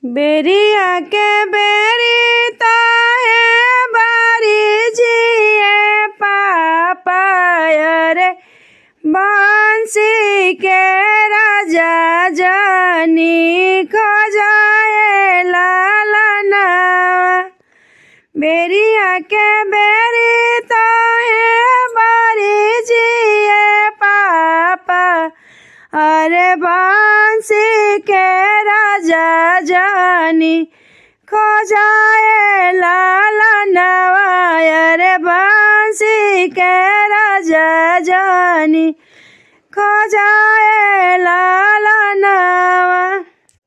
बेरिया के बेरी ताहे बारी जिए पापा रे, बंसी के राजा जानी खो जाए लालना। बेरिया के बेरी ताहे बारी जिए पापा, अरे बंसी के राजा जानी खो जाए लालनवा, अरे बंसी के राजा जानी खो जाए लालनवा।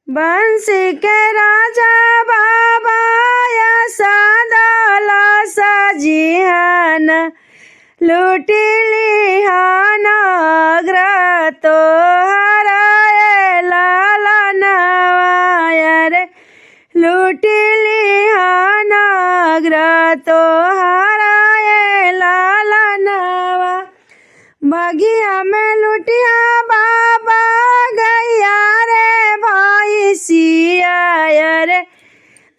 बंसी के राजा बाबा या सदाला सजिहान, लूटी लिहान अग्र तो हराए लालनवा, अरे लूटी लिहान अग्र तो हराए लालनवा। बगिया में लुटिया बाबा गैया रे भाई सिया रे,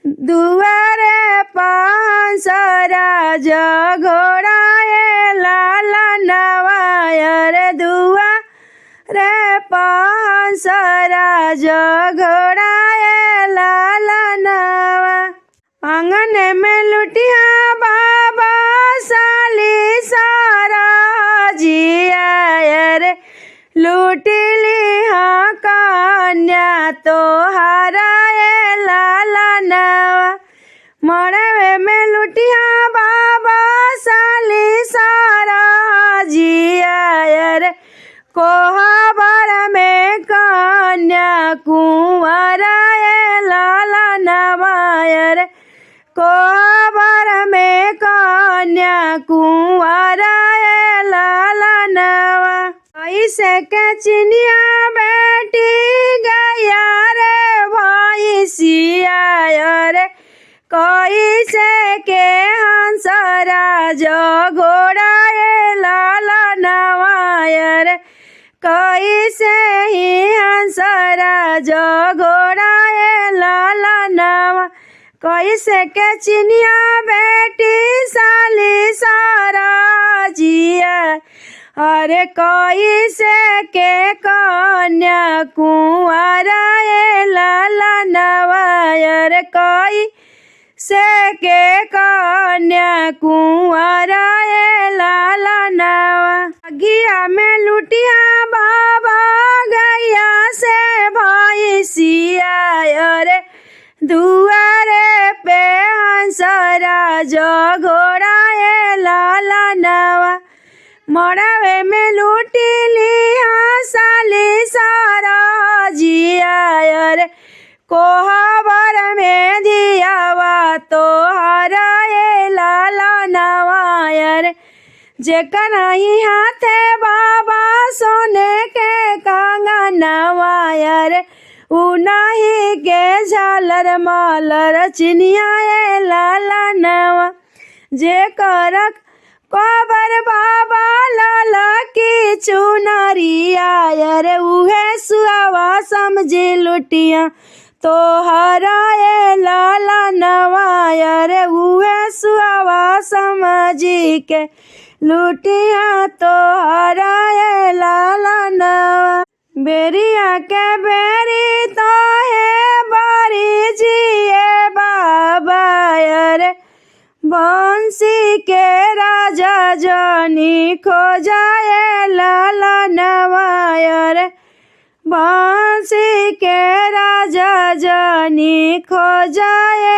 दुआरे पाँच राज घोड़ा लालनवा, रे दुआ रे पाँच राज घोड़ा लालनवा। आंगन में लुटिया बाबा साली सारा जिया रे, लूटिली हाँ कन्या तो हराए लालनवा। मड़वे में लुटिया बाबा साली सारा जिया रे, कोहबर में कन्या कुंवर लालनवा, रे कोहबर में कन्या कुंवर लालनवा। ऐसे के चिनिया बेटी गया रे भाई सिया रे, कैसे के हंस राज घोड़ा लालनवा, रे कैसे ही हंस राज घोड़ा लालनवा। कैसे के चिनिया बेटी साली सारा जिया, अरे कैसे के कन्या कुंवर लालनवा, अरे कैसे के कन्या कुंवर लालनवा। बगिया में लुटिया बाबा गैया से भाई सिया रे, दुआरे पे हंस राज घोड़ा लालनवा। मड़वे में लूटिली साली सारा जिया रे, कोहबर में दियावा तो हराए लालनवा, रे जेकर ही हाथे बाबा सोने के कंगनवा, रे उनाही के झालर मालर चिनिया लालनवा। जे करक कोबर बाबा लाला की चुनरिया, रे उहे सुआवा समझी लुटिया तो हराए लालनवा, रे उहे सुआवा समझी के लुटिया तो हराए लालनवा। बेरिया के बेरी तो है बारी जिए बाबा, रे बंसी के राजा जानी खो जाए लालनवा, रे बंसी के राजा जानी खो जाए।